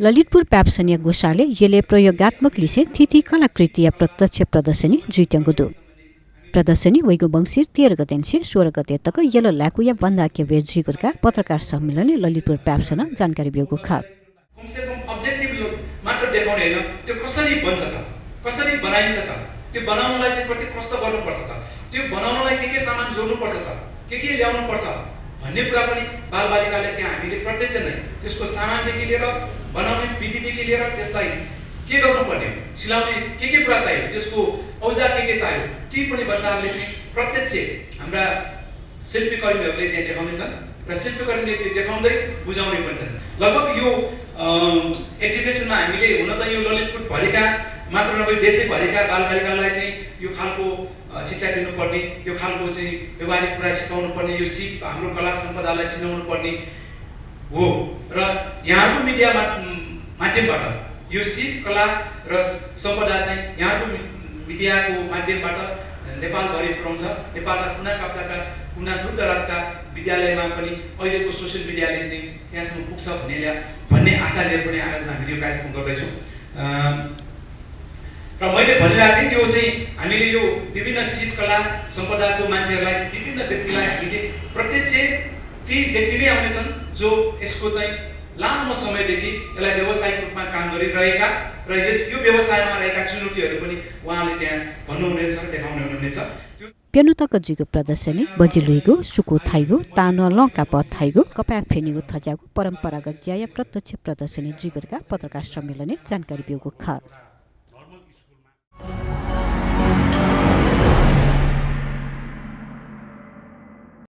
ललितपुर प्याप्सनीय गोशाले येले प्रयोगात्मक लिसे थिथि कलाकृतिय प्रत्यक्ष प्रदर्शनी जुइत्यंगुदु प्रदर्शनी वैगु बंगसिर 13 गतेनसे 16 गते तक येलो लाकुया बन्दाके बेजुगुरका पत्रकार सम्मेलनले ललितपुर प्याप्सन जानकारी बियोगु ख कमसे कम अब्जेक्टिभ मात्र देखाउने हैन त्यो कसरी बन्छ त कसरी बनाइन्छ त त्यो बनाउनलाई चाहिँ कति कष्ट गर्नुपर्छ त त्यो बनाउनलाई के सामान जोड्नु पर्छ त के ल्याउनु पर्छ भन्ने कुरा पनि बालबालिकाले त्यहाँ हामीले प्रत्यक्ष नै त्यसको सामानदेखि लिएर बनाउने विधिदेखि लिएर त्यसलाई के गर्नुपर्ने सिलाउने के कुरा चाहियो त्यसको औजार के चाहियो ती पनि बच्चाहरूले चाहिँ प्रत्यक्ष हाम्रा शिल्पीकर्मीहरूले त्यहाँ देखाउनेछन् र शिल्पीकर्मीले त्यो देखाउँदै बुझाउने पनि छन्। लगभग यो एक्जिबिसनमा हामीले हुन त यो ललितपुर भरिका मात्र नभई देशैभरिका बालबालिकालाई चाहिँ यो खालको शिक्षा दिनुपर्ने यो खालको चाहिँ व्यवहारिक कुरा सिकाउनु पर्ने यो सिप हाम्रो कला सम्पदालाई चिनाउनु पर्ने हो र यहाँको मिडिया माध्यमबाट यो सिप कला र सम्पदा चाहिँ यहाँको मिडियाको माध्यमबाट नेपालभरि पुर्याउँछ। नेपालका कुना काप्चाका कुना दूरदराजका विद्यालयमा पनि अहिलेको सोसियल मिडियाले चाहिँ त्यहाँसम्म पुग्छ भन्ने आशा लिएर पनि आज हामीले यो कार्यक्रम गर्दैछौँ। र मैले भनिरहेको थिएँ यो चाहिँ हामीले यो विभिन्न सिप कला सम्पदाको मान्छेहरूलाई विभिन्न व्यक्तिलाई हामीले प्रत्यक्ष ती व्यक्ति नै आउनेछन् जो यसको चाहिँ लामो समयदेखि यसलाई व्यावसायिक रूपमा काम गरिरहेका र यो व्यवसायमा रहेका चुनौतीहरू पनि उहाँले त्यहाँ भन्नुहुनेछ देखाउनु हुनेछ। पेनुतक जुगो प्रदर्शनी बजिलुइगो सुको थाइगो तानो लंका प थाइगो कपा फेनिगो थजागो परम्परागत ज्याया प्रत्यक्ष प्रदर्शनी जुगरका पत्रकार सम्मेलनले जानकारी बियोगो ख